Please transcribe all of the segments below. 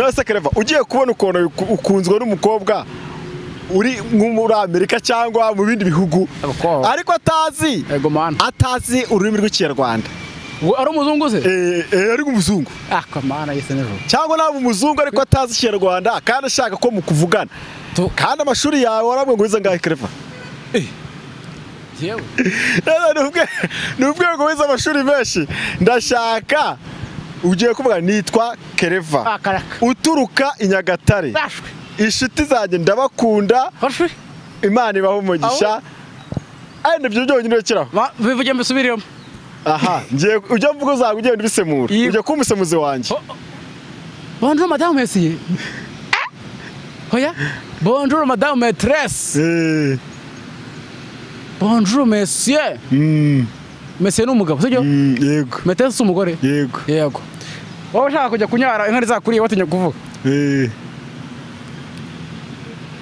None Kereva, ugiye kubona ukuntu ukunzwe n'umukobwa uri muri Amerika cyangwa mu bindi bihugu, ariko atazi atazi ururimi rw'Ikinyarwanda. Ari umuzungu se? Ari umuzungu. Mana yese nijoro. Cyangwa nawe umuzungu ariko atazi Ikinyarwanda kandi ashaka ko mukuvugana. Kandi amashuri yawe warabwe ngo wize ngahe Kereva? Yewe. Nubwe ngo wize amashuri menshi, ndashaka ugiye kuvuga nitwa Kereva. Uturuka i Nyagatare. Inshuti zanjye ndabakunda. Imana ibahe umugisha. Ari nibyo byonyine rekeraho. Bivuge mbisubiremo. Aha, ngiye ujya mvugo zawe ugenda ubisemura. Ujya kuba umusemuzi wanjye. Bonjour madame monsieur. Oya. Bonjour madame maîtresse. Bonjour monsieur. Monsieur ni umugabo, sibyo? Yego. Maîtresse umugore. Yego. Yego. Wowe ushaka kujya kunyara inka zakuriye watinya kuvuga.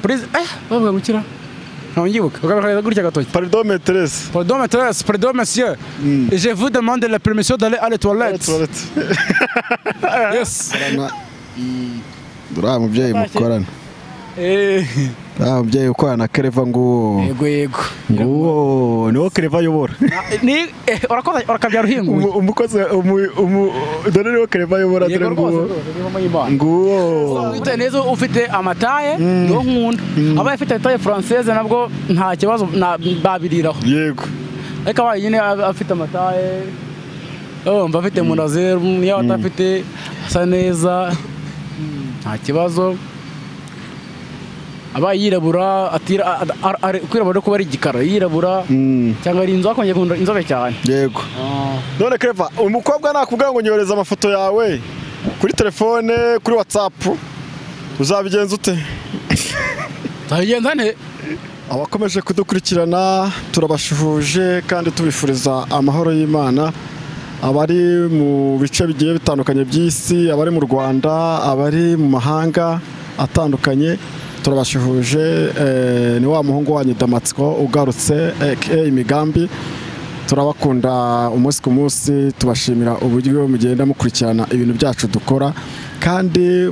Please, bavuga gukira. Ntabwo gutya gatoki. Pardon maîtresse. Pardon maîtresse, pardon monsieur. Je vous demande la permission d'aller à la toilette. Yes. Dura mubyeyi mukorana. Mubyeyi ukorana Kereva nguwo. Yego yego. Nguwo niwo Kereva ayobora. Ni urakoze urakabyara uhinguye. Umukozi dore niwo Kereva ayobora dore nguwo. Nguwo. Wite neza ufite amataye niwo nkunda. Abaye afite taye française nabwo nta kibazo babiriraho. Yego. Ariko abaye nyine afite amataye mba afite munazeru niyo atafite asa neza nta kibazo. Aba yirabura atira kwirabura kuba ari igikara yirabura cyangwa ari inzobe akongera kunda inzobe cyane. Yego. None Kereva, umukobwa nakubwira ngo nyohereza amafoto yawe kuri telefone, kuri WhatsApp, uzabigenza ute? Nzabigenza nte? Abakomeje kudukurikirana turabashuhuje kandi tubifuriza amahoro y'Imana. Abari mu bice bigiye bitandukanye by'isi, abari mu Rwanda, abari mu mahanga atandukanye, turabashuhuje. Ni wa muhungu wanyu Damatsiko ugarutse imigambi. Turabakunda umunsi ku munsi, tubashimira uburyo mugenda mukurikirana ibintu byacu dukora, kandi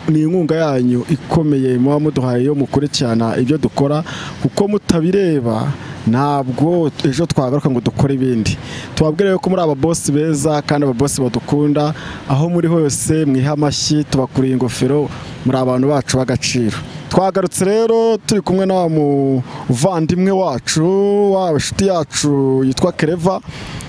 ni inkunga yanyu ikomeye muba muduhaye yo mukurikirana ibyo dukora, kuko mutabireba ntabwo ejo twagaruka ngo dukore ibindi. Tubabwire ko muri aba boss beza kandi aba boss badukunda, aho muri hose mwiha amashyi, tubakuriye ingofero, muri abantu bacu b'agaciro. Twagarutse rero turi kumwe na muvandimwe wacu wa inshuti yacu yitwa Kereva.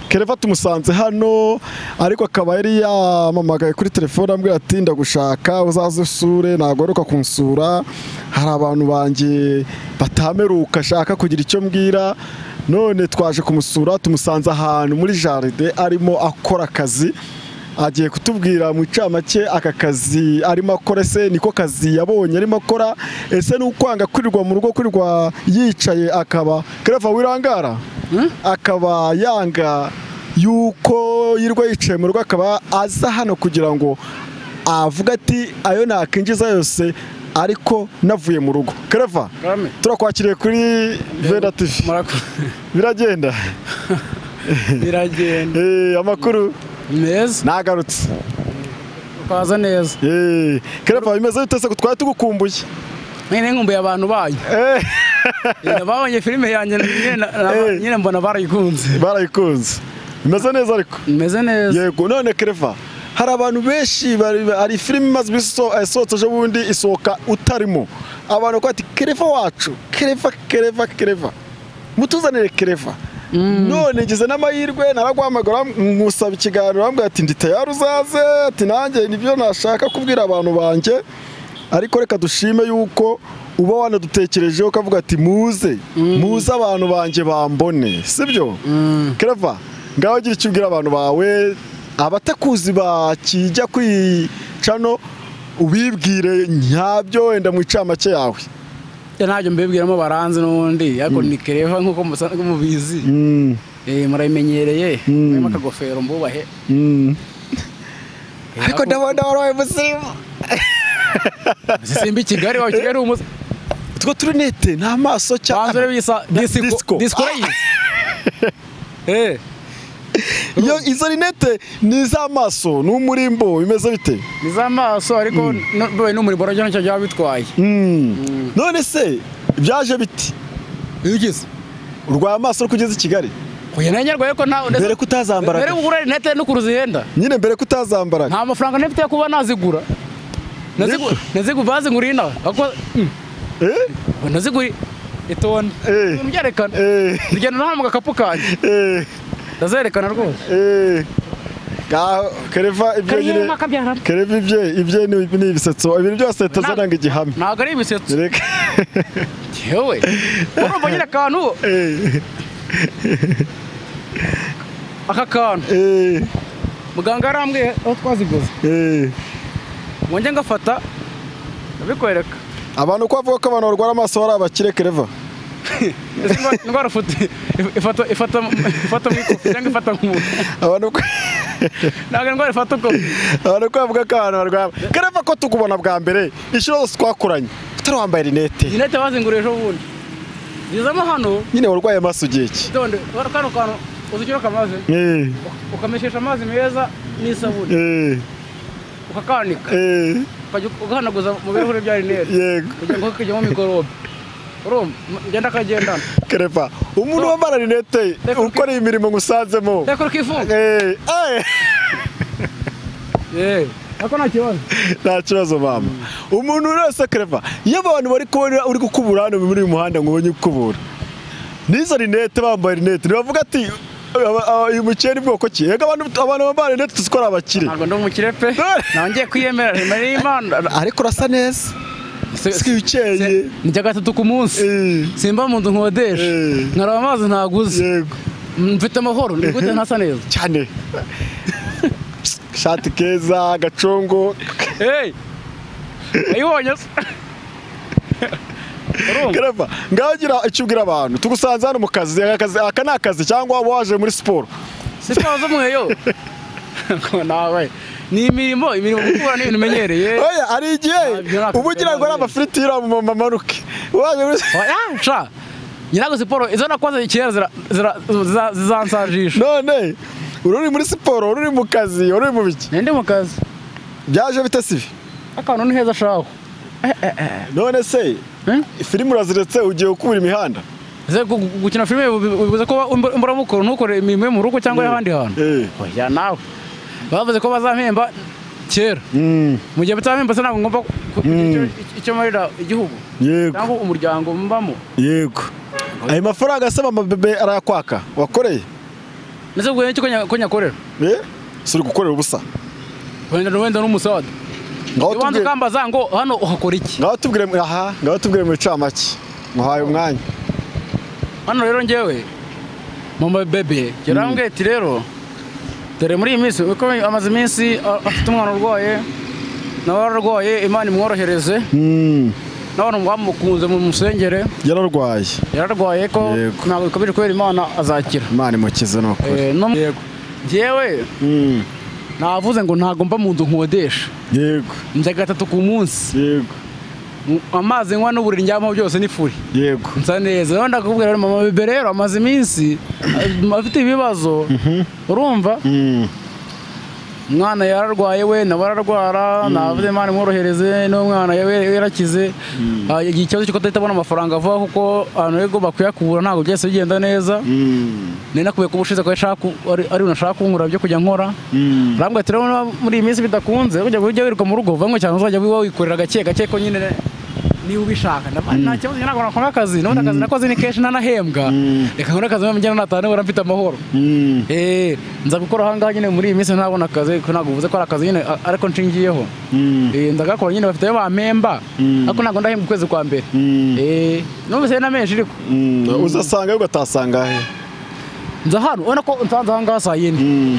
Kereva tumusanze hano, ariko akaba yari yamamagaye kuri telefone ambwira ati ndagushaka uzaze usure, nagoroka kunsura, hari abantu banjye batameruka shaka kugira icyo mbwira. None twaje kumusura, tumusanze ahantu muri jardin arimo akora akazi. Agiye kutubwira mu icamake aka kazi arimo akora, ese niko kazi yabonye arimo akora, ese n'ukwanga kwirirwa mu rugo kwirirwa yicaye akaba Kereva wirangara akaba yanga yuko yirwa yicaye mu rugo, akaba aza hano kugira ngo avuga ati ayo nakinjiza yose ariko navuye mu rugo. Kereva, turakwakiriye kuri Venda TV. Biragenda. Biragenda. Amakuru neza. Nagarutse. Ukaza neza. Kereva bimeze bite se ko twari tugukumbuye? Nyine nkumbuye abantu bayo. Babonye filime yanjye nyine mbona barayikunze. Barayikunze. Bimeze neza ariko. Bimeze neza. Yego. None Kereva, hari abantu benshi ari filime imaze isohotse ejo bundi isohoka utarimo. Abantu ko ati Kereva wacu, Kereva Kereva Kereva. Mutuzanire Kereva. None ngize n'amahirwe naraguhamagara nkusaba ikiganiro, ambwira ati ndi tayari uzaze, ati nanjye nibyo nashaka kubwira abantu banjye, ariko reka dushime yuko uba wanadutekerejeho ukavuga ati muze muze abantu banjye bambone, sibyo? Kereva, ngaho gira icyo ubwira abantu bawe, abatakuzi bakijya kwicano ubibwire nyabyo wenda mu icamake yawe. Ntabyo mbibwiramo baranze n'ubundi, ariko ni Kereva nkuko musanzwe mubizi. Murabimenyereye, murimo akagofero mbubahe. Ariko ndabona warabaye musirimu. Simba i Kigali, wa Kigali umuzi. Utwo turinete nta maso cyane. Banze bisa disco. Disco. Iyo izo rinete ni iz'amaso, ni umurimbo, bimeze bite? Ni iz'amaso ariko n'umurimbo nacyo ntacyo byaba bitwaye. None se byaje biti? Iyo ugize urwaye amaso uri kugeza i Kigali? Oya nanyarwaye ko nta mbere ko utazambaraga. Mbere kugura rinete no kuruzihenda. Nyine mbere ko utazambaraga. Nta mafaranga nifite kuba nazigura. Nazigura bazingura ina. Ako nazigura itonde. Mbyerekana. Ngenda nta gakapu kanjye. Ndazerekana rwose. Kereva ibyo nyine. Kereva ibyo ni ibisetso. Ibintu byose tazananga igihamya. Ntabwo ari ibisetso. Yewe. Urumva nyine akantu. Aka kantu. Muganga arambwiye aho twaziguze. Ngo njye ngafata ndabikwereka. Abantu ko bavuga ko abantu barwara amaso bari abakire Kereva. Indwara ifata mu ikofi cyangwa ifata nk'umuntu. Abantu ntabwo indwara ifata uko. Abantu ko bavuga ko abantu barwara. Kereva ko tukubona bwa mbere inshuro zose twakoranye utari wambaye rinete. Rinete bazinguriye ejo bundi. Zizamo hano. Nyine warwaye amaso ugiye iki? Tonde, kano kantu uzikira kamaze. Ukameshesha amazi meza n'isabune. Ukakanika. Ukajya ugahanaguza mu birahure bya rinete. Yego. Kugira ngo hakajyamo mikorobe. Urumva ngenda kagendana. Kereva, umuntu wambara rinete ukora imirimo ngusanzemo. Reka ukifunga. Ako nta kibazo. Nta kibazo mama. Umuntu wese Kereva, iyo abantu bari kubona uri gukubura hano muri uyu muhanda ngo ubonye ukubura. Nizo rinete bambaye rinete nibavuga ati uyu mukire ni bwoko ki? Ega abantu bambaye rinete tuzikora abakire. Ntabwo ndi umukire pe. Nongeye kwiyemera rimwe Imana. Ariko urasa neza. Sikwicyeye. Njya gatatu ku munsi. Simba mu nzu nkodesha. Nkaraba amazi ntaguze. Yego. Mfite amahoro, ni gute ntasa neza? Cyane. Shati keza, gacongo. Hey. Ayibonye se. Kereva, ngaho gira icyo ubwira abantu. Tugusanze hano mu kazi, aka ni akazi cyangwa waje muri siporo? Siporo z'umweyo. Nawe. Ni imirimo gukura ni ibintu umenyereye. Oya, ari igihe uba ugira ngo ari amafiriti mu mamanuke. Waje muri oya, sha. Nyirago siporo izo nakoze kera zizansajisha. None uri muri siporo, uri mu kazi, uri mu biki? Nende mu kazi. Byaje bite sibi? Akantu ni heza shaho. None se filime uraziretse ugiye gukubura imihanda? Ese gukina filime bivuze ko imburamukoro ntukore imirimo yo mu rugo cyangwa y'ahandi hantu? Oya nawe. Bavuze ko bazampemba kera. Mu gihe batampemba se ntabwo ngomba kugira icyo marira igihugu. Yego. Cyangwa umuryango mbamo. Yego. Ayo mafaranga se mama bebe arayakwaka wakoreye? Nese ubwo nicyo ko nyakorera. Si uri gukorera ubusa. Wenda n'umusada. Ngaho ukambaza ngo hano uhakora iki? Ngaho tubwire aha, ngaho tubwire mu icamake. Muhaye umwanya. Hano rero njyewe mama bebe yarambwiye ati rero dore muri iyi minsi uko amaze iminsi afite umwana urwaye nawe ararwaye Imana imworohereze. N'abantu bamukunze mu musengere. Yararwaye. Yararwaye ko ntabwo bikabije kubera Imana azakira. Imana imukize n'ukuri. Yego. Njyewe navuze ngo ntago mba mu nzu nkodesha. Yego. Njya gatatu ku munsi. Yego. Amazi nywa n'uburiri njyamo byose ni furi. Yego. Nsa neza. Rero ndakubwira mama bebe rero amaze iminsi afite ibibazo. Urumva? Umwana yararwaye we nawe ararwara, navuze Imana imworohereze n'umwana yarakize. Ikibazo cy'uko atabona amafaranga vuba kuko abantu yego bakuyakubura ntabwo byose bigenda neza. Nari nakubiye kubushize ko ari unashaka kunkura byo kujya nkora. Arambwira ati rero muri iyi minsi bidakunze kujya ujya wiruka mu rugo vamwe cyane uzajya wikorera gake gake ko nyine niba ubishaka. Nta kibazo ntabwo nakora akazi, none akazi nakoze ni kenshi ntanahembwa. Reka nkore akazi njyana natanu nibura mfite amahoro. Nza gukora aha ngaha nyine muri iyi minsi ntabona akazi ko ntabwo uvuze ko ari akazi nyine ariko nshingiyeho. Ndagakora nyine bafite ayo bampemba ariko ntabwo ndahembwa ukwezi kwa mbere. Numvise na menshi ariko. Uzasanga ugatasanga he? Nza hano ubona ko nsanze aha ngaha saa yine.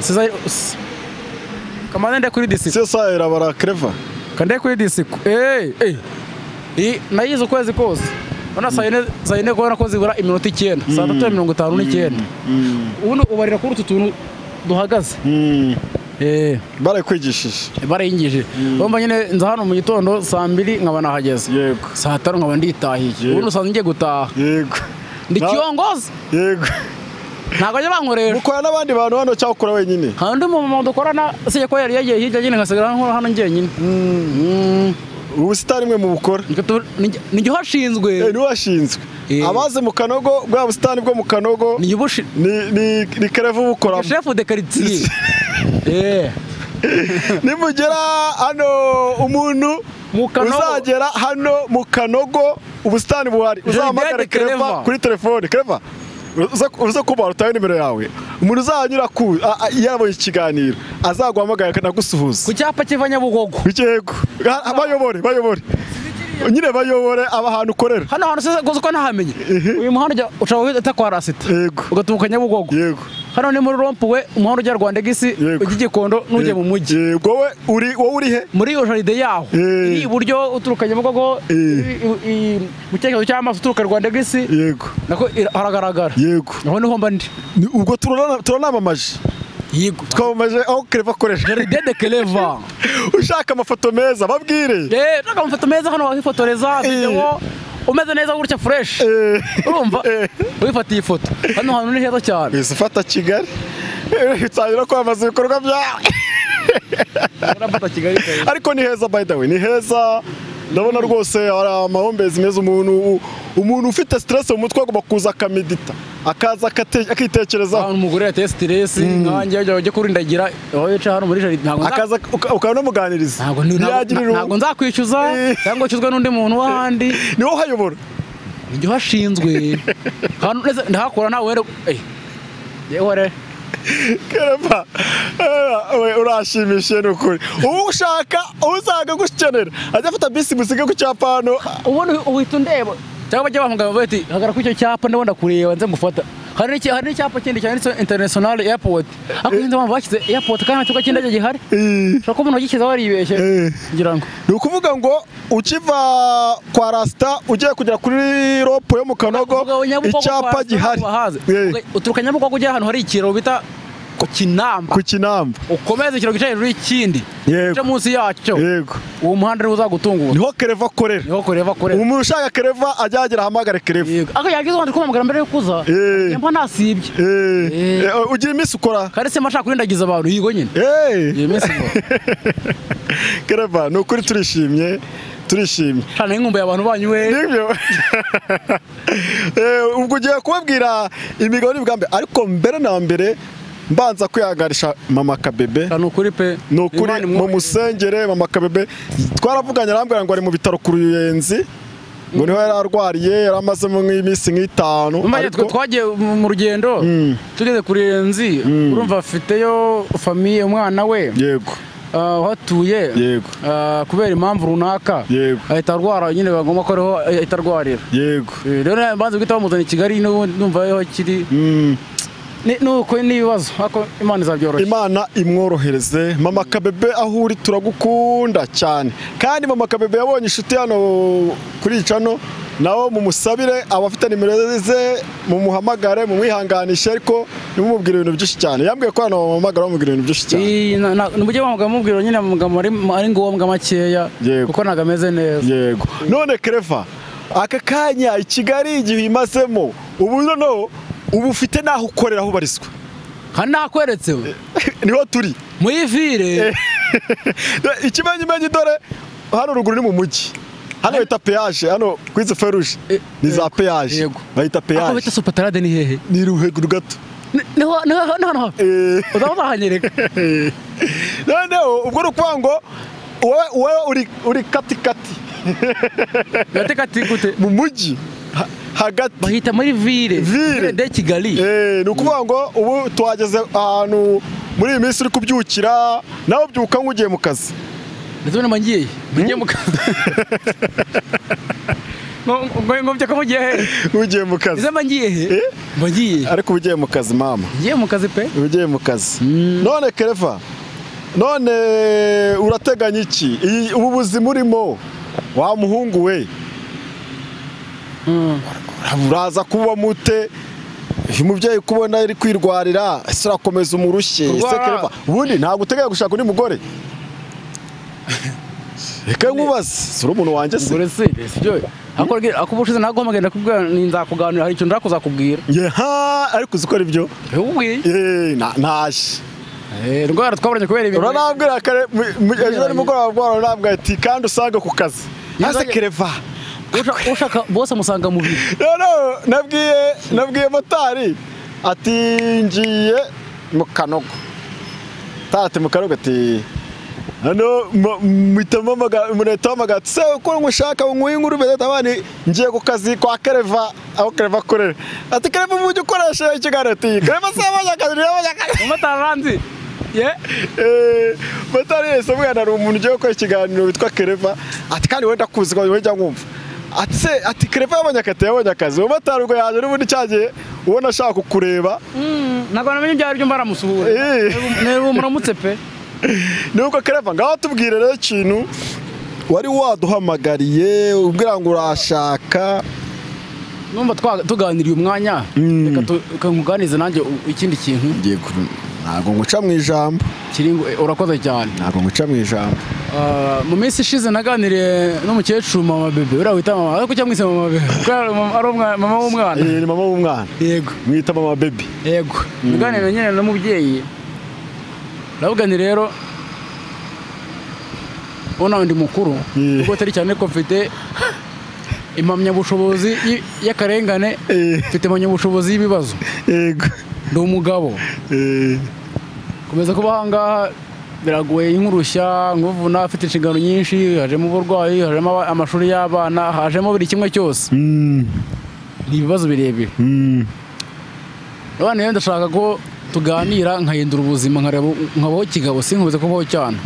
Kamanze nde kuri disiko. Siyo saa irabara Kereva. Kande kuri disiko. Nayize ukwezi kose. Ona saa yine kubona ko zibura iminota 9, saa 3:59. Ubundi ubarira kuri utu tuntu duhagaze. Barakwigishije. Barayingije. Urumva nyine nza hano mu gitondo saa 2 nkaba nahageze. Yego. Saa 5 nkaba nditahiye. Ubundi usanze ngiye gutaha. Yego. Ndi kiongozi. Yego. Ntabwo ajya bankoresha. Mukora n'abandi bantu hano cyangwa ukora wenyine? Hari undi mumama dukorana usibye ko yari yagiye hirya nyine nkasigara nkora hano njyenyine. Ubusitani mwe mubukora? Ni jye uhashinzwe. Ni uhashinzwe. Abaze mu Kanogo, bwa busitani bwo mu Kanogo ni Kereva ubukoramo. Chef de quartier. Nimugera hano umuntu uzagera hano mu Kanogo ubusitani buhari uzahamagare Kereva kuri telefone. Kereva uza kuba utaye nimero yawe. Umuntu uzanyura ku yabonye ikiganiro azaguhamagara akanagusuhuza. Ku cyapa kiva Nyabugogo. Yego. Bayobore. Nyine bayobore aba hantu ukorera. Hano hantu se gozo ko ntahamenye. Uyu muhanda uca uta kwa Rasita. Ugaturuka Nyabugogo. Yego. Hano ni muri rompuwe umuhanda ujya Rwanda gisi ujya Gikondo n'ujye mu mujyi. Yego wowe uri he? Muri iyo jaride yaho. Iri iburyo uturuka Nyabugogo mu cyerekezo cy'amaso uturuka Rwanda gisi. Yego. Nako haragaragara. Yego. Aho niho mba ndi. Ubwo turanamamaje. Yego. Twamamaje aho Kereva akoresha. Jaride de Kereva. Ushaka amafoto meza babwire. Ushaka amafoto meza hano wahifotoreza video umeze neza gutya fresh. Urumva? Wifatiye ifoto. Hano hantu ni heza cyane. Wese ufata Kigali. Utangira kwamamaza ibikorwa byawe. Urafata Kigali. Ariko ni heza by the way, ni heza. Ndabona rwose hari amahumbezi meza umuntu ufite stress mu mutwe agomba kuza akamedita. Akaza akitekerezaho. Umugore yateye stress nkanjye ujye kurindagira aho yica hano muri jaride ntabwo akaza ukanamuganiriza. Ntabwo nzakwishyuza cyangwa ukizwe n'undi muntu w'ahandi. Ni wowe uhayobora. Ni uhashinzwe. Hano ndahakora nawe rero. Yewe Kereva urashimishije n'ukuri. Ushaka uzaga gukenera ajya afata bisi musige ku cyapa hano. Ubundi uhita undeba. Cyangwa bajya bahamagara bati hagara kuri icyo cyapa ndabona kureba nze ngufata. Hari n'icyapa kindi cyanditseho International Airport. Ariko sinzi impamvu bashyize airport kandi nta kibuga cy'indege gihari. Ushobora kuba umuntu wagishyizeho aribeshye ngira ngo. Ni ukuvuga ngo ukiva kwa Rasita ugiye kugera kuri ropo yo mu Kanogo icyapa gihari. Uturuka Nyabugogo ujya ahantu hari ikiraro bita ku Kinamba. Ku Kinamba. Ukomeze ikiraro gica hejuru y'ikindi. Uca munsi yacyo. Yego. Uwo muhanda niwo uzagutungura. Niho Kereva akorera. Niho Kereva akorera. Umuntu ushaka Kereva ajya agera ahamagare Kereva. Yego. Ako yagize wandi kumpamagara mbere yo kuza. Mba nasibye. Ugira iminsi ukora. Kandi se mashaka kurindagiza abantu yigo nyine. Iyo minsi ngo. Kereva ni ukuri turishimye. Turishimye. Cyane inkumbuye abantu banyu we. Nibyo. Ubwo ugiye kubabwira imigabo n'imigambi ariko mbere na mbere mbanza kwihanganisha mama Kabebe. Ni ukuri pe. Ni ukuri mu musengere mama Kabebe. Twaravuganye arambwira ngo ari mu bitaro ku Ruyenzi. Ngo niho yari arwariye yari amazemo nk'iminsi nk'itanu. Ariko twagiye mu rugendo tugeze ku Ruyenzi urumva afiteyo famiye umwana we. Yego. Uhatuye. Yego. Kubera impamvu runaka. Yego. Ahita arwara nyine bagomba ko ariho ahita arwarira. Yego. Rero mbanza guhita bamuzana i Kigali numva aho kiri. Nuko n'ibibazo ariko Imana izabyoroshya. Imana imworohereze. Mama Kabebe aho uri turagukunda cyane. Kandi mama Kabebe yabonye inshuti hano kuri cano nawo mumusabire abafite nimero ze mumuhamagare mumwihanganishe ariko nimumubwire ibintu byinshi cyane. Yambwiye ko hano bamuhamagara bamubwira ibintu byinshi cyane. Nimujye bamuhamagara mubwira nyine amagambo ari ngombwa makeya kuko ntago ameze neza. Yego. None Kereva aka kanya i Kigali igihe imazemo ubu noneho ubu ufite naho ukorera aho ubarizwa. Kandi nakweretse we. Niho turi. Muri ville. Ikimenyimenyi dore hano ruguru ni mu mujyi. Hano bita peage, hano kwizo feruje. Ni za peage. Bayita peage. Ako bita Sopatarade ni hehe? Ni ruheguru gato. Niho hano. Uzaba hanyereka. Noneho ubwo rukuvuga ngo wowe uri kati kati. Kati kati gute? Mu mujyi. Hagati bahita muri ville. Ville de Kigali. Ni ukuvuga ngo ubu twageze ahantu muri iyi minsi uri kubyukira nawe ubyuka nk'ugiye mu kazi. Ndetse namba ngiye mu kazi. Ngo mbyuka mugiye he? Ugiye mu kazi. Ndetse mba ngiye he? Mba ngiye. Ariko ugiye mu kazi mama. Ngiye mu kazi pe. Ugiye mu kazi. None Kereva none urateganya iki? Ubu buzima urimo wa muhungu we. Uraza kuba mute umubyeyi kubona ari kwirwarira ese urakomeza umurushye ese Kereva ubundi ntabwo uteganya gushaka undi mugore. Reka nkubaze, si uri umuntu wanjye se? Ubwo se sibyo akubushize ntabwo mpamagara ndakubwira nzakuganira, hari ikintu ndakuzakubwira. Yeha, ariko uzi ko ari byo? Ubwiye. Ntaje. Indwara twaburanye kubera ibintu. Uranambwira kare ejo nimugoroba uranambwira ati kandi usanga ku kazi. Hase Kereva. Ushaka bose musanga mu biro. No, nabwiye motari ati ngiye mu Kanogo. Tate mu Kanogo ati hano mutamamaga se uko ngushaka nguye inkuru beza abandi ngiye ku kazi kwa Kereva aho Kereva akorera. Ati Kereva mujye ukoresha ikiganiro ati Kereva se abanyakazi n'abanyakazi. Motari ye motari yese mwana ari umuntu ugiye gukora ikiganiro witwa Kereva ati kandi wenda kuzi ko wenda nkumva. Ati se ati Kereva y'abanyakati y'abanyakazi uwo motari ubwo yaje n'ubundi cyagiye ubona ashaka kukureba. Ntabwo namenye ibyo aribyo mbaramusuhura. Niba muramutse pe. Nuko Kereva ngaho tubwire rero ikintu wari waduhamagariye ubwira ngo urashaka. Numva tuganiriye umwanya reka nkuganize nanjye ikindi kintu. Ngiye ntabwo nguca mu ijambo. Urakoze cyane. Ntabwo nguca mu ijambo. Mu minsi ishize naganiriye n'umukecuru mama bebe, uriya wita mama, ariko cyangwa mwise mama bebe kuko ari mama w'umwana. Ni mama w'umwana. Yego. Mwita mama bebe. Yego. Naganiriye nyine n'umubyeyi. Ndavuga nti rero ubona ndi mukuru ubwo atari cyane ko mfite impamyabushobozi y'akarengane, mfite impamyabushobozi y'ibibazo. Yego. Ndi umugabo. Komeza kuba ahangaha biragoye, inkurushya nkuvuna, afite inshingano nyinshi, hajemo uburwayi, hajemo amashuri y'abana, hajemo buri kimwe cyose. Ni ibibazo birebire. Abana rero ndashaka ko tuganira nkahindura ubuzima, nkabaho kigabo, sinkomeze kubaho cyane.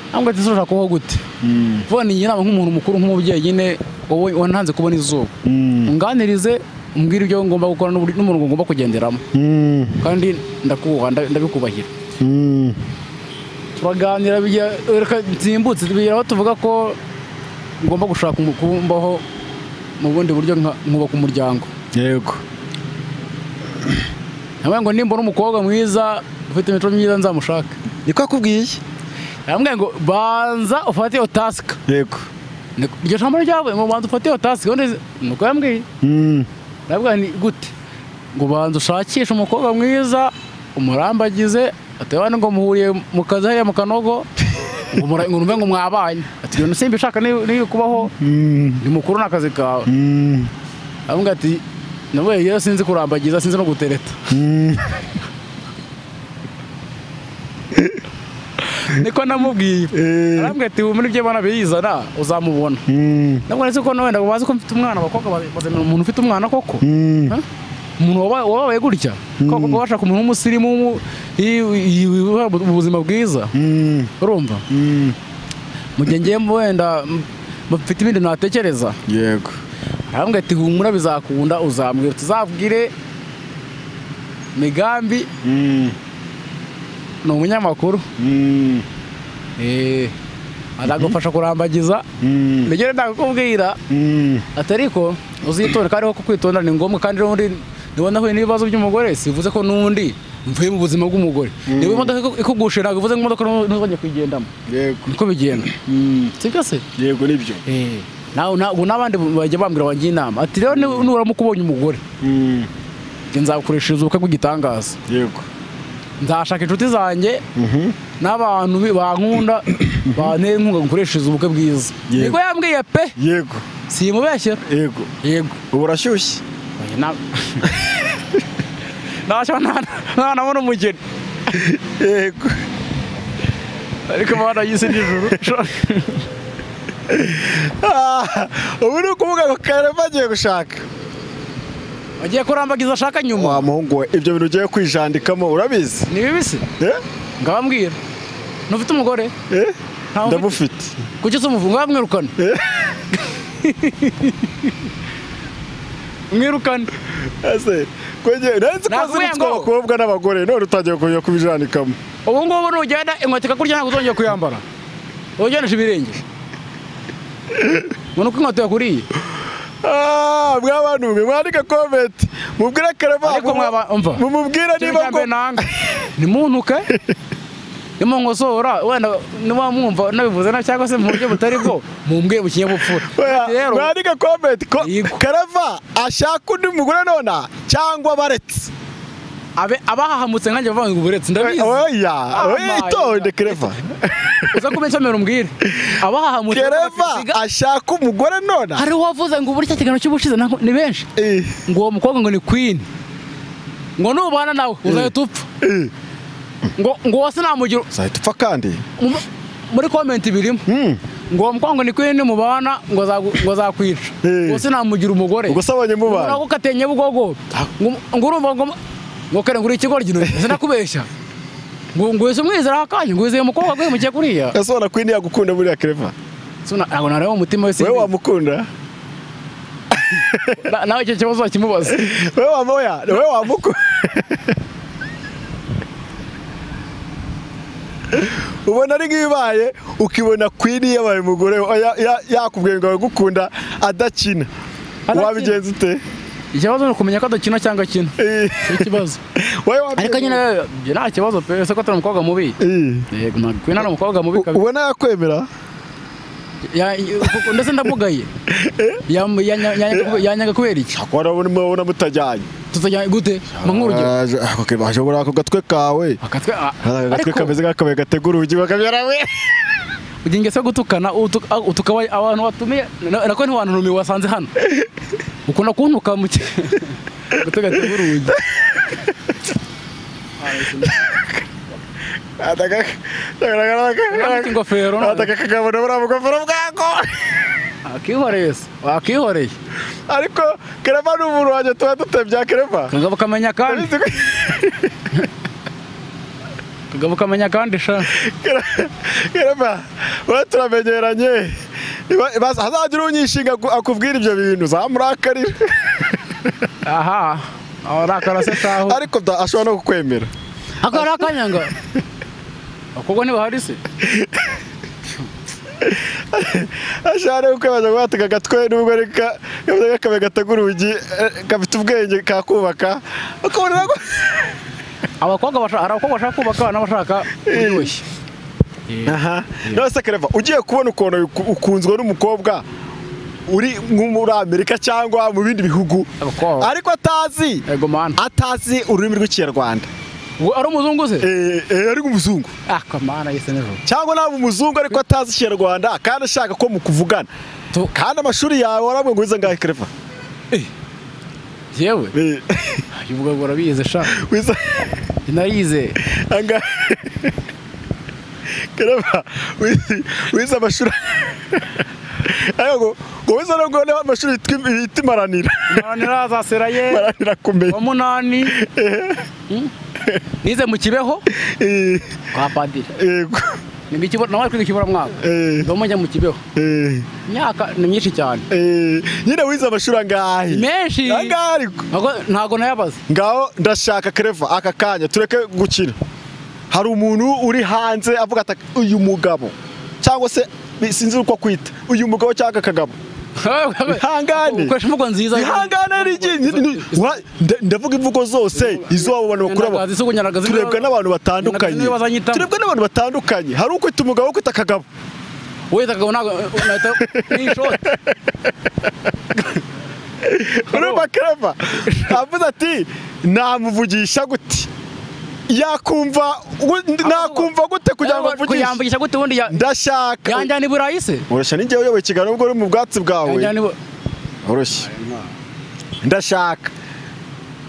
Ntabwo ati ushaka kubaho gute? Vuba ni inama nk'umuntu mukuru, nk'umubyeyi nyine wowe wantanze kubona izuba. Unganirize umbwire ibyo ngomba gukora n'umurongo ngomba kugenderamo. Kandi ndakubaha, ndabikubahira. Turaganira reka nsimbutse bigera aho tuvuga ko ngomba gushaka kumbaho mu bundi buryo nkubaka umuryango. Yego. Nawe ngo nimbona umukobwa mwiza ufite imico myiza nzamushaka. Niko akubwiye? Yambwiye ngo banza ufate iyo task. Yego. Iryo jambo ryavuye ngo banza ufate iyo task, nuko yambwiye. Ndavuga ni gute? Ngo banza ushakishe umukobwa mwiza umurambagize, ati ngo muhuriye mu kazi hariya mu Kanogo, ngo numve ngo mwabanye. Ati iyo simba ishaka ni kubaho ni mukuru n'akazi kawe. Avuga ati nawe rero sinzi kurambagiza, sinzi no gutereta. Niko namubwiye. Arambwira ati muri byo bana bizana uzamubona. Nabwo nese ko wenda bazi ko mfite umwana, abakobwa bazana umuntu ufite umwana koko. Umuntu wabaye gutya koko bashaka umuntu w'umusirimu ubuzima bwiza. Urumva? Mu gihe ngiye wenda mfite ibindi natekereza. Yego. Arambwira ati humura bizakunda uzambwira, tuzabwire Migambi. Ni umunyamakuru. Azagufasha kurambagiza. Nigere ndakubwira. Ati ariko uzitonde, kandi ko kwitonda ni ngombwa, kandi n'undi nibona huye n'ibibazo by'umugore sivuze ko n'undi mvuye mu buzima bw'umugore. Niba imodoka ikugushe ntabwo bivuze ngo imodoka ntuzongere kuyigendamo. Yego. Niko bigenda. Sibyo se? Yego nibyo. Nawe n'abandi bajya bambwira wanjye inama. Ati rero nuramuka ubonye umugore. Njye nzagukoreshereza ubukwe bw'igitangaza. Yego. Nzashaka inshuti zanjye n'abantu bankunda bantera inkunga gukoreshereza ubukwe bwiza. Niko yambwiye pe. Yego. Simubeshyera. Yego. Yego. Ubu urashyushye? Ntacyo ntanabona umugeni. Yego. Ariko Imana y'isi n'ijuru. Ubu ni ukuvuga ngo Kereva agiye gushaka. Agiye kurambagiza ashaka nyuma. Wa muhungu we, ibyo bintu ugiye kwijandikamo urabizi? Ni bibisi? Ngabambwira. Ntufite umugore? Ndamufite. Kuki se umuvuga ngabamwirukana? Mwirukana. Ese kwenye nanzi ko zitwa abakobwa n'abagore none utagiye kujya kubijanikamo. Ubu ngubu nugenda inkweto ikakurya ntabwo uzongera kuyambara. Ugendesha ibirenge. Ubona uko inkweto yakuriye. Mwabantu mwe mwandike comment mubwire Kereva, ariko mwaba umva mumubwire niba ko ni muntuke Nimo nkosora wenda niba mwumva nabivuze na cyangwa se mu buryo butari bwo mumbwiye mu kinyabupfura. Rero mwandike comment ko Clever ashaka undi mugore nona cyangwa baretse. Abe abahahamutse nkanjye bavuga ngo buretse ndabizi. Oya, itonde Clever. Uza kumencamera umbwire. Abahahamutse Clever ashaka umugore nona. Hari uwavuze ngo burya kiganiro cy'ubushize ni benshi. Ngo uwo mukobwa ngo ni Queen. Ngo nubana nawe uzahita upfa. Ngo wose namugira uzahita upfa kandi. Muri comment birimo. Ngo uwo mukobwa ngo ni Queen mubana ngo azakwica. Wose namugira umugore. Ubwo sabonye mubana. Ngo katenye bugogo. Ngo urumva ngo ngo kare nguri ikigoryi sinakubeshya. Ngo wese umwizera akanye ngo wizeye umukobwa gwe mukiye kuriya. Ese wana Queen yagukunda buriya Clever? Suna ntabwo nareba umutima wese. Wewe wamukunda? Nawe icyo kibazo wakimubaza. Wewe wamoya, wewe wamukunda. Ubona ari ngibaye ukibona Queen yabaye umugore yakubwiye ngo agukunda adakina. Wabigenza ute? Ikibazo ni ukumenya ko adakina cyangwa akina. Ikibazo. Ariko nyine nta kibazo pe, ese ko atari umukobwa mubi. Yego ntabwo Queen ari umukobwa mubi kabisa. Ubona yakwemera? Ndetse ndamugaye. Yanyaga kubera iki? Akora ubona mutajyanye. Tutajyanye gute? Mpa nk'urugero. Okay, bashobora ako gatwe kawe. Akatwe agatwe kameze nk'akabuye gategura urugi bakabyara we. Ugira ingeso yo gutukana utuka abantu watumiye nako ntiwantumiye wasanze hano. Ukunda kuntuka mu gatwe gategura urugi. Ataka ingofero. Ataka kagabona buriya bugofero bwako. Akihoreye se. Wakihoreye. Ariko Clever ni umuntu wanjye tuba dutebya Clever. Kagabo kamenya kandi. Kagabo kamenya kandi sha. Clever, we turamenyeranye. Hazagira unyishinga akubwira ibyo bintu zamurakarira. Aha. Arakara se taho. Ariko ashobora no kukwemera. Akora akanyanga. Akobwa ntibahari se. Ashara ukwebaza guhataka agatwe nubwo reka kabe gategura urugi gafite ubwenge kakubaka ukabona ko abakobwa bashaka abakobwa bashaka kubaka n'abashaka kuryoshya. Aha. None Clever ugiye kubona ukuntu ukunzwe n'umukobwa uri muri Amerika cyangwa mu bindi bihugu ariko atazi atazi ururimi rw'ikinyarwanda. Ari umuzungu se? Ari umuzungu. Ah kamana yese nejo. Cyangwa naba umuzungu ariko atazi ikinyarwanda kandi ashaka ko mukuvugana. Kandi amashuri yawe warabwe ngo wize ngahe Clever? Yewe. Uvuga ngo urabize sha. Wize. Narize. Anga. Clever wize amashuri. Ayo ngo wize ngo amashuri yitimaranira. Maranira zaseraye. Maranira kumenya. Wa munani. Nize mu Kibeho kwa padiri. Yego. Ni nawe kwiga ikibura mwaka. Ndomo njya mu Kibeho. Imyaka ni myinshi cyane. Nyine wize amashuri angahe? Menshi. Angahe ariko? Ntago nayabaza. Ngaho ndashaka Clever aka kanya tureke gukina. Hari umuntu uri hanze avuga ati uyu mugabo cyangwa se sinzi uko kwita uyu mugabo cyangwa akagabo. Ihangane. Ukoresha imvugo nziza. Ihangane rigi. Ndavuga imvugo zose izo abo bantu bakura. Turebwa n'abantu batandukanye. Turebwa n'abantu batandukanye. Hari ukwita umugabo ukwita akagabo. Wowe akagabo ntago ni short. Urumva Clever avuze ati namuvugisha gute? Yakumva nakumva gute kugira ngo mvugishe? Kuyamvugisha gute ubundi ndashaka. Yanjyana i Burayi se? Oroshya ni njyewe uyoboye ikiganiro ubwo uri mu bwatsi bwawe. Oroshya. Ndashaka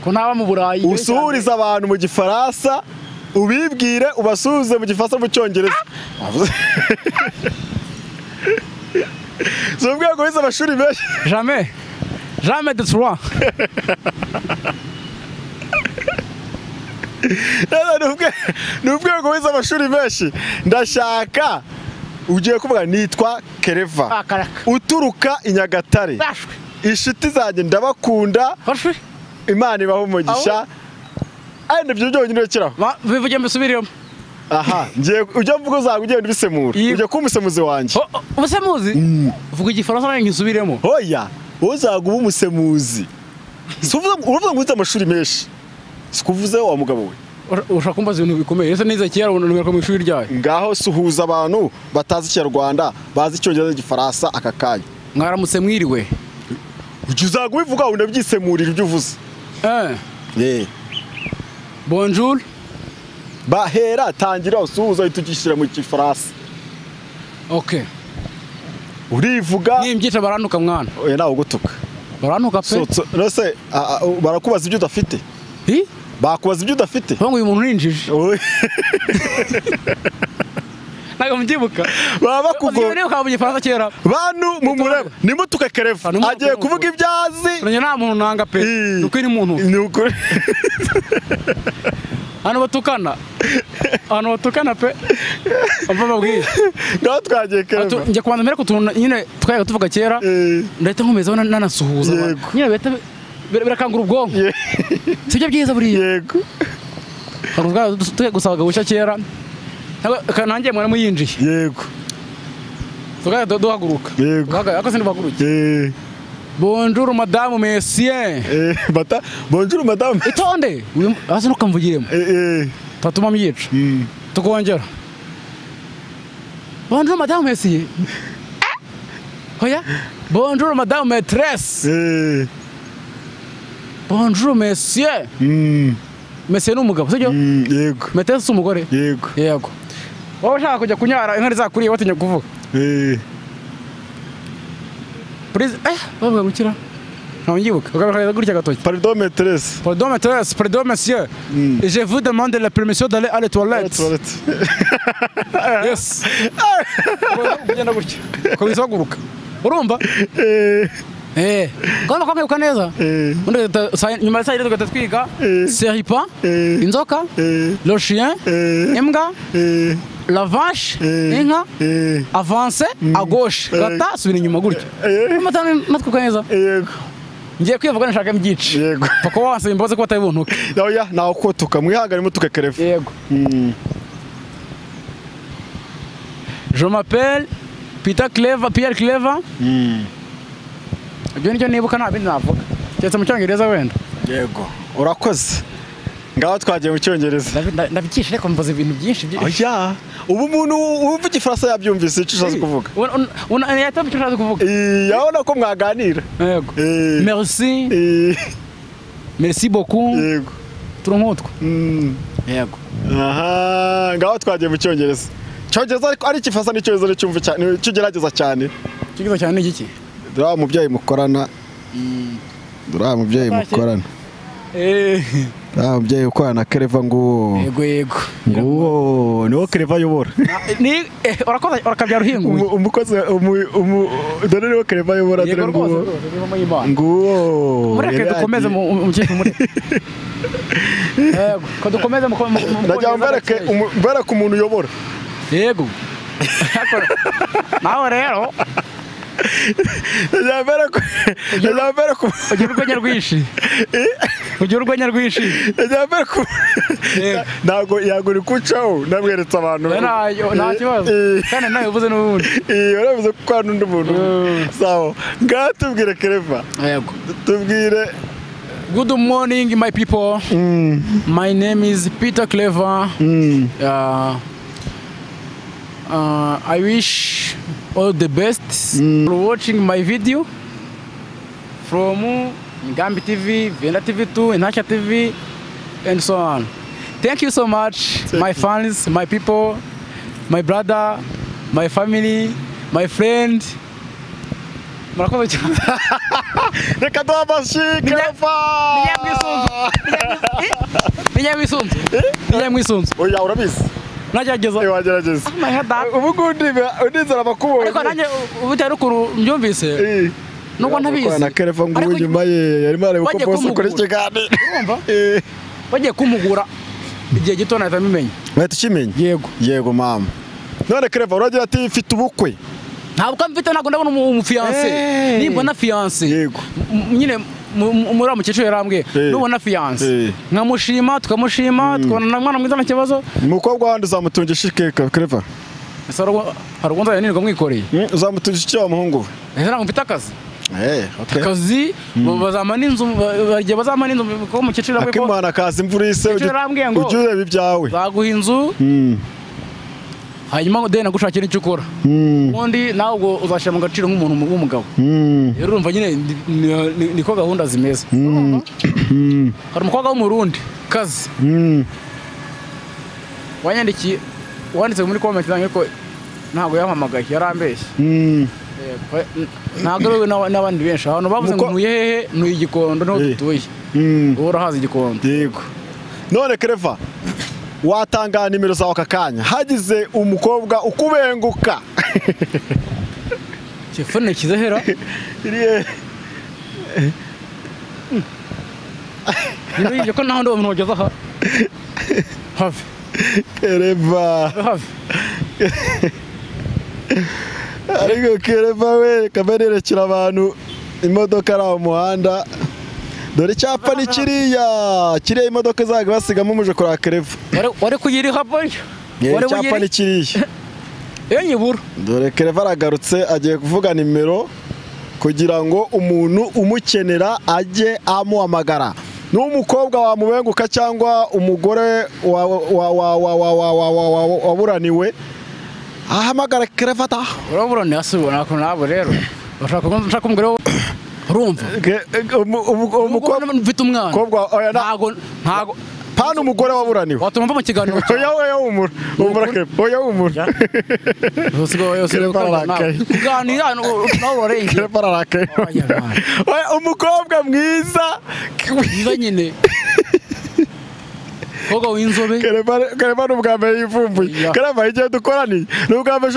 ko ntaba mu Burayi. Usuhuriza abantu mu Gifaransa, ubibwire ubasuhuze mu Gifaransa mu Cyongereza. Zubwiye ngo wize amashuri menshi. Jamais. Jamais de trois. Nubwo ngo wize amashuri menshi ndashaka ugiye kuvuga nitwa Clever uturuka i Nyagatare inshuti zanjye ndabakunda Imana ibahe umugisha ari nibyo byonyine rekeraho bivuge mbisubiremo. Aha ngiye ujya mvugo zawe ugenda ubisemura ujya kuba umusemuzi wanjye. Umusemuzi uvuga igifaransa nanjye ngisubiremo. Hoya uzaga uba umusemuzi. Uvuga ngo wize amashuri menshi. Sikuvuze wa mugabo we. Ushaka kumbaza ibintu bikomeye. Ese nize kera ubona mu ishuri ryayo. Ngaho suhuza abantu batazi Ikinyarwanda, bazi Icyongereza n'Igifaransa aka kanya. Mwaramutse mwiriwe. Ujya uzagubivuga unabyisemurira ibyo uvuze. Bonjour. Bahera tangira usuhuza itugishyira mu Gifaransa. Okay. Urivuga nimbyica barantuka mwana. Oya nawe ugutuka. Barantuka pe. Nose barakubaza ibyo udafite. Hi? Bakubaza ibyo udafite. Ngo uyu muntu ninjije. Nago mbyibuka. Baba bakugora. Niba mu Gifaransa kera. Bantu mumureba nimutuke Kereva. Agiye kuvuga ibyazi. Uranye nta muntu nanga pe. Nuko ni muntu. Ni ukuri. Hano batukana. Hano batukana pe. Ava babwiye. Ngaho twagiye Kereva. Njye kubanza mbere kutuntu nyine twayaga tuvuga kera. Ndahita nkomeza nanasuhuza. Nyine beta birakangura ubwonko. Sibyo byiza buriya. Yego. Haruzwa tuye gusabaga bushya kera. Nanjye mwana muyinjiye. Yego. Tugaye duhaguruka. Yego. Ako sinbaguruke. Bonjour madame monsieur. Bata bonjour madame. Itonde. Hasi nukamvugiremo. Tatuma myica. Tukongera. Bonjour madame monsieur. Hoya. Bonjour madame maîtresse. Bonjour monsieur. Monsieur n'umugabo sibyo? Yego. Maîtresse umugore. Yego. Yego. Wowe ushaka kujya kunyara inka zakuriye watinya kuvuga. Please bavuga gukira. Ntabwo ngibuka. Ugabaga gutya gatoki. Pardon maîtresse. Pardon maîtresse, pardon monsieur. Je vous demande la permission d'aller à la toilette. Yes. Ugenda gutya. Ukomeza guruka. Urumva? Ngomba kwamwibuka neza. Undi nyuma ya saa yine tugahita twiga serpent, inzoka, le chien, imbwa, la vache, inka, avance à gauche, gata subira inyuma gutya. Natwibuka neza. Ngiye kwivuga nashaka mbyice. Yego. Pako wansaba imbabazi ko batari buntuke. Oya nawe kotuka mwihangane mutuke Kereva. Yego. Je m'appelle Peter Clever, Pierre Clever. Ibyo nicyo nibuka nta bindi navuga. Keretse mu Cyongereza wenda. Yego. Urakoze. Ngaho twagiye mu Cyongereza. Ndabikisha ariko mvuze ibintu byinshi. Oya, ubu umuntu wumva Igifaransa yabyumvise icyo ushatse kuvuga. Yahita icyo ushatse kuvuga. Yabona ko mwaganira. Yego. Merci. Merci beaucoup. Yego. Turunkutwa. Yego. Aha, ngaho twagiye mu Cyongereza. Cyongereza ariko ari Igifaransa n'Icyongereza cyumva cyane, cyugerageza cyane. Cyongereza cyane ni iki? Dore umubyeyi mukorana. Dore umubyeyi mukorana. Umubyeyi ukorana Kereva nguwo. Yego yego. Nguwo niwo Kereva ayobora. Ni urakoze urakabyara uhinguye. Umukozi dore niwo Kereva ayobora dore nguwo. Nguwo. Mureke dukomeze mu kintu muri. Yego, ko dukomeze mu Ndagira mbereke mbereke umuntu uyobora. Yego. Nawe rero ugira urwenya rwinshi. Ugira urwenya rwinshi. Ntabwo yagura kucaho namweretse abantu. Nta kibazo. Kandi nawe uvuze n'ubundi. Urabivuze kuko hari n'undi muntu. Sawa. Ngaho tubwire Kereva. Yego. Tubwire. Good morning my people. My name is Peter Clever. I wish all the best for watching my video from Ngambi TV, Venda TV 2, Inasha TV, and so on. Thank you so much, my fans, my people, my brother, my family, my friend. Reka duhe amashyi Kereva! Ninyamwisunzu. Oya urabizi. Nagerageza. Wagerageza. Ubu ngubu ndizera abakubonye. Ariko nanjye bitewe n'ukuntu mbyumvise. Nubwo ntabizi. Na Kereva ngubu nyuma ye yarimo areba uko bose ukora ikiganiro. Urumva? Bagiye kumugura igihe gito nahita mbimenya. Bahita ukimenya? Yego. Yego mama. None Kereva uragira ati mfite ubukwe. Ntabwo mfite ntabwo ndabona umufiance. Nimbona fiance. Yego. Nyine muri mukecuru yarambwiye nubona fiance nkamushima tukamushima tukabona mwana mwiza nta kibazo. Umukobwa wandi uzamutungisha ikeka Kereva. Ese hari uwo nzajya nirirwa mwikoreye? Uzamutungisha iki wa muhungu we? Ese ntabwo mfite akazi? Akazi bazama n'inzu, bagiye bazama n'inzu ko mukecuru arambwiye ko Akimana kaza imvura ise Mukecuru arambwiye ngo ujye ureba ibyawe. Baguha inzu. Hanyuma ngo deni nagushakira icyo ukora. Ubundi nawe ubwo uzashyira mu gaciro nk'umuntu w'umugabo. Rero urumva nyine niko gahunda zimeze. Hari umukobwa w'umurundi kazi. Wanyandikiye wanditse muri comment zanjye ko ntabwo yampamagaye yarambeshye. Ntabwo ari we n'abandi benshi abantu bavuze ngo ntuye hehe ntuye Igikondo niho dutuye. Ubu urahazi Igikondo. Yego. None Clever watanga nimero zawe aka kanya hagize umukobwa ukubenguka. Telefone kizahera iriye iriye ko naho ndo umuntu wageze aha have Clever have ariko Clever we kabererekera abantu imodoka ari mu muhanda dore icyapa ni kiriya kiriya imodoka zaga basigamo muje kuri Clever wari kuyiriha boy wari icyapa ni kiriya iyo nyibura dore Clever aragarutse agiye kuvuga nimero kugira ngo umuntu umukenera ajye amuhamagara. N'umukobwa wamubenguka cyangwa umugore waburaniwe ahamagara Clever ta uraburaniwe asubira nako nabo rero bashaka ko nshaka umugore urumva umukobwa mfite umwana ntago ntago pana umugore waburaniwe watuma mva mu kiganiro oya oya umura umura Clever oya umura kuganira nawe urarengera Clever arakaye oya umukobwa mwiza mwiza nyine koga w'inzobe Clever n'ubwa mbere yivumbuye Clever igihe dukoraniye n'ubwa mbere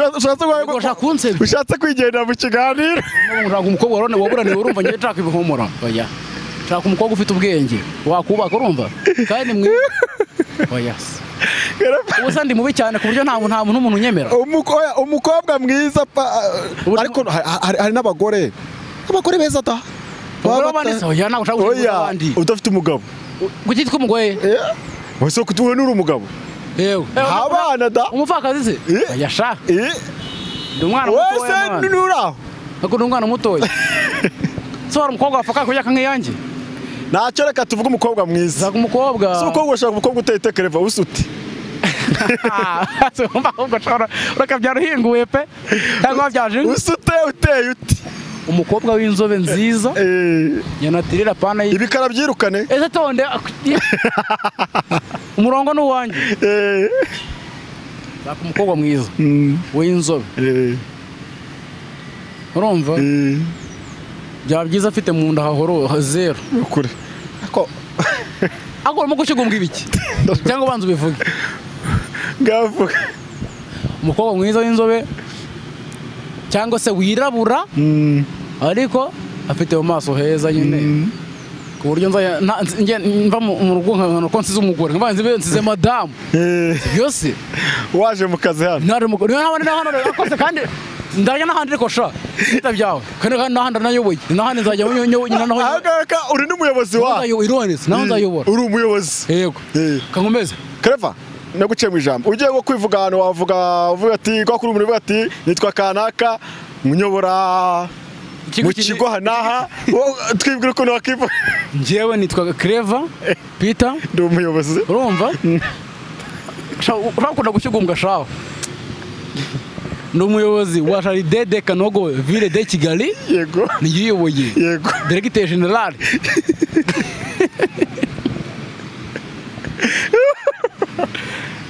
ushatse kwigendera mu kiganiro nshaka umukobwa waburaniwe urumva ngiye nshaka ibihumura oya nshaka umukobwa ufite ubwenge wakubaka urumva kandi mwiza oya ubusa ndi mubi cyane ku buryo nta muntu n'umuntu unyemera umukobwa mwiza ariko hari n'abagore abagore beza da oya ntabwo ushaka gushaka abandi udafite umugabo kuki tw'umugore wese kutuwe nuri umugabo yewe abana da umupfakazi se oya sha ndi umwana mutoya wese nuraho ako ndi umwana mutoya so hari umukobwa wafaka kujya nk'iyanjye ntacyo reka tuvuge umukobwa mwiza umukobwa si umukobwa ushaka umukobwa uteye Clever usuti ahubwo urakabyara uhinguye pe cyangwa wabyaje usute uteye uti umukobwa w'inzobe nziza yanatirira pana ibikara byirukane ese tonde umurongo ni uwanjye nshaka umukobwa mwiza w'inzobe urumva byaba byiza afite mu nda hahoro zero ukuri ako agomba gushyigumbwa ibiki cyangwa ubanza ubivuge ngavuga umukobwa mwiza w'inzobe cyangwa se wirabura ariko afite mu maso heza nyine ku buryo mva mu rugo nkabona ko nsize umugore nkabanza nsize madamu byose waje mu kazi hano nari umugore hano akoze kandi ndarya n'ahandi ariko sha bita byawe kandi n'ahandi nayoboye n'ahandi nzajya nyina naho ahangaka uri n'umuyobozi wa ironese naho nzayobora uri umuyobozi yego kankomeze Clever naguciye mu ijambo ugiye ngo kwivuga ahantu wavuga uvuga ati kwa kuri umuntu uvuga ati nitwa kanaka munyobora mu kigo hanaha twibwira ukuntu wakivuga njyewe nitwa Clever Peter ndi umuyobozi urumva urakunda gushyigumbwa shaho ndi umuyobozi wa Jardin de Kanogo ville de Kigali yego niyiyoboye yego directeur general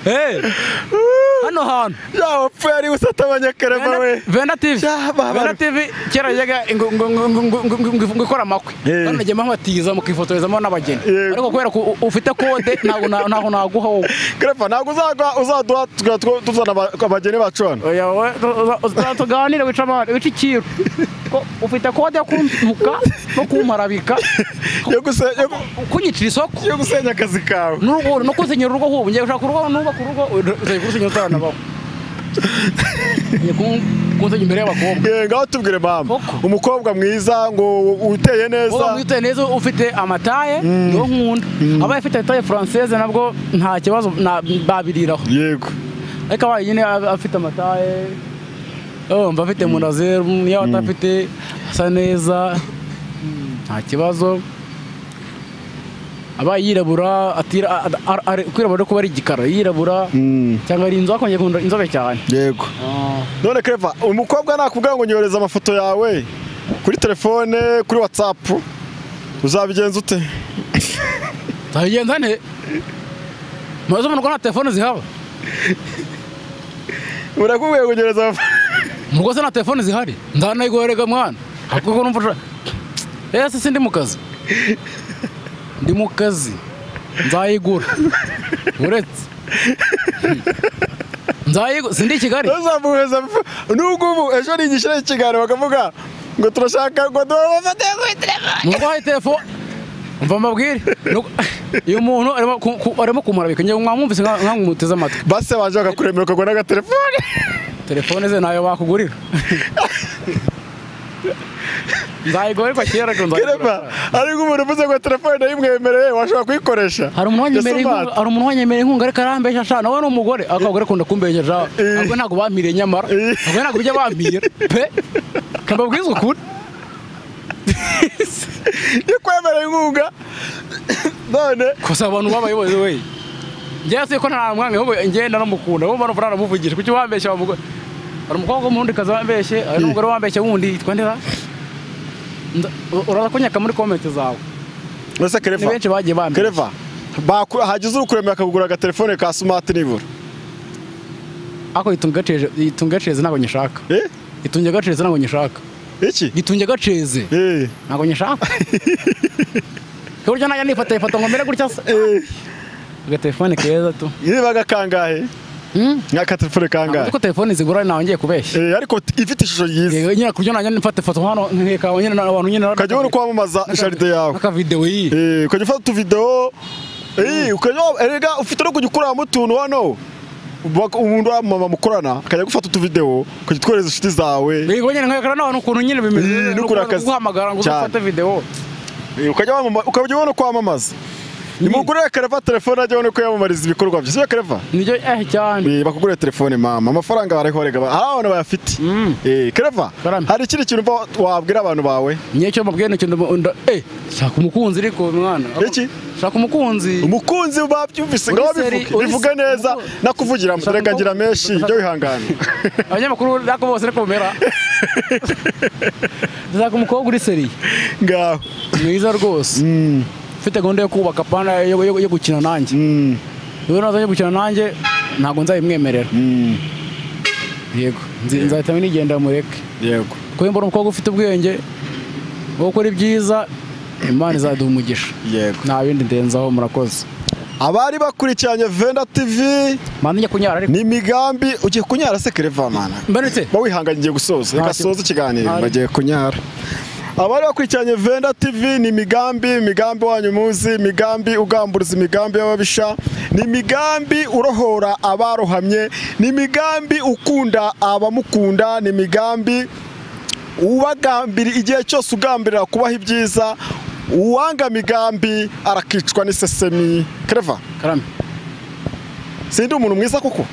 hey hano hantu yawe pfu yari usata abanyakarema we Venda TV Venda TV kera yaga ngo ikora amakwe hano nagiye mpamatiza mukifotorezamo n'abageni ariko kubera ko ufite kode ntabwo ntaho naguha wowe Clever ntabwo uzaduha tuzana abageni bacu hano oya wowe tuganire wica amahane wica ikiru ko ufite kode yo kuntuka no kumparabika kunyicira isoko yo gusenya akazi kawe n'urugo no kusenyera urugo hubu ngiye gushaka urugo nubaka urugo uzajya kurusenyera utaranabaho ngiye kunsenya imbere y'abakobwa ngaho tubwire mama umukobwa mwiza ngo uteye neza uteye neza ufite amataye niwo nkunda abaye afite taye française nabwo nta kibazo babiriraho yego ariko abaye nyine afite amataye mba afite mu nda zeru niyo atafite Asa neza nta kibazo. Aba yirabura atira kwirabura kuba ari igikara yirabura cyangwa ari inzobe akongera kunda inzobe cyane. Yego. None Clever, umukobwa nakubwira ngo nyohereza amafoto yawe kuri telefone, kuri WhatsApp, uzabigenza ute? Nzabigenza nte? Maze umuntu ko nta telefone zihaba. Urakubwiye ngo nyohereza amafoto. Mugo se nta telefone zihari? Ndanayigorega mwana. Kuko numva ese sindi mu kazi. Ndi mu kazi nzayigura uretse nzayigura sindi Kigali uzamuheza nubwo ubu ejo nigishira ikiganiro bakavuga ngo turashaka ngo dufate kuri telefone mugo hayi telefone umva mbabwire uyu muntu arimo kumurabika ngiye mwamwumvise nkamuteze amatwi base baje bakakuremera ukagura n'agatelefone telefone ze nayo bakugurira nzayigura ariko kera ko nzayigura. Ariko umuntu uvuze ngo telefone ndayimwemereye washobora kuyikoresha. Hari umuntu wanyemereye inkunga ariko arambeshya sha nawe ni umugore akagore akunda kumbeshya sha ahubwo ntabwo bampiriye nyamara ahubwo ntabwo bijya bampira pe kambabwiza ukuri ikwemereye inkunga none kosa abantu babayobozi we njye se ko nta mwanga ahubwo njye naramukunda bo barumva naramuvugisha kuki wambeshya wa mugore. Hari umukobwa w'umurundi kaza wambeshye hari n'umugore wambeshye wundi yitwa ndera. Uraza kunyaka muri comment zawe. Ese Clever benshi bagiye bambeshya. Clever hagize urukuremera akagura agatelefone ka smart nibura. Ako itunga gaceze ntabwo nyishaka. Itunga gaceze ntabwo nyishaka. Iki? Gitunga gaceze. Ntabwo nyishaka. Buryo najya nifata ifoto ngo mere gutya se. Agatelefone keza tu. Nibaga kangahe? Nkaka telefone kangahe? Ariko telefone zigura nawe ngiye kubeshya. Ariko ifite ishusho yiza. Yego nyine kubyo najya nifata ifoto hano nkeka nyine abantu nyine ukajya ubona kwamamaza jaride yawe. Aka video iyi. Ukajya ufata utu video. Ukajya erega ufite no kujya ukuramo utuntu hano. Umuntu wa mama mukorana akajya gufata utu video ukajya twereza inshuti zawe. Yego nyine nkekana n'abantu ukuntu nyine bimeze. Guhamagara ngo ufate video. Ukajya ukajya ubona kwamamaza. Nimugurire Clever telefone ajye ubone ko yamamariza ibikorwa bye. Sibyo Clever? Nibyo cyane. Bakugurire telefone mama. Amafaranga barahorega. Hari abantu bayafite. Clever. Hari ikindi kintu wabwira abantu bawe? Nye cyo mbabwira ni kintu shaka umukunzi ariko mwana. Iki? Shaka umukunzi. Umukunzi babyumvise ngo babivuge. Bivuga neza nakuvugira reka ngira menshi ibyo wihangana. Abanyamakuru nako bose ariko bumera. Ndashaka umukobwa uri seri. Ngaho. Mwiza rwose. Mfite gahunda yo kubaka pana yo gukina nanjye. Rero nazanye gukina nanjye ntabwo nzayimwemerera. Yego nzahita nigenda mureke. Yego. Kuko mbona umukobwa ufite ubwenge wo gukora ibyiza Imana izaduha umugisha. Yego. Nta bindi ndenzaho murakoze. Abari bakurikiranye Venda TV manda kunyara ariko ni migambi ugiye kunyara se Clever mana. Mbarutse. Ba wihanganye ngiye gusoza. Reka soza ikiganiro bagiye kunyara. Abari bakurikiranye Venda TV ni migambi, migambi wanyu muzi, migambi ugamburuza imigambi y'ababisha, ni migambi urohora abarohamye, ni migambi ukunda abamukunda, ni migambi ubagambira igihe cyose ugambirira kubaha ibyiza, uwanga migambi arakicwa n'isesemi. Clever. Karame. Sindi umuntu mwiza koko?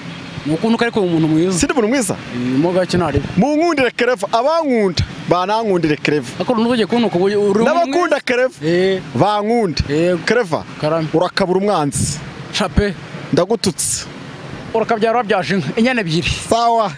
Nukuntu ariko umuntu mwiza. Sindi umuntu mwiza? Mo gake ntari. Munkundire Clever, abankunda banankundire Clever. Akora ntuje kuntu kubu uri n'abakunda Clever. Bankunde. Clever. Karame. Urakabura umwanzi. Chape. Ndagututse. Urakabyara wabyaje inka inyana ebyiri. Sawa.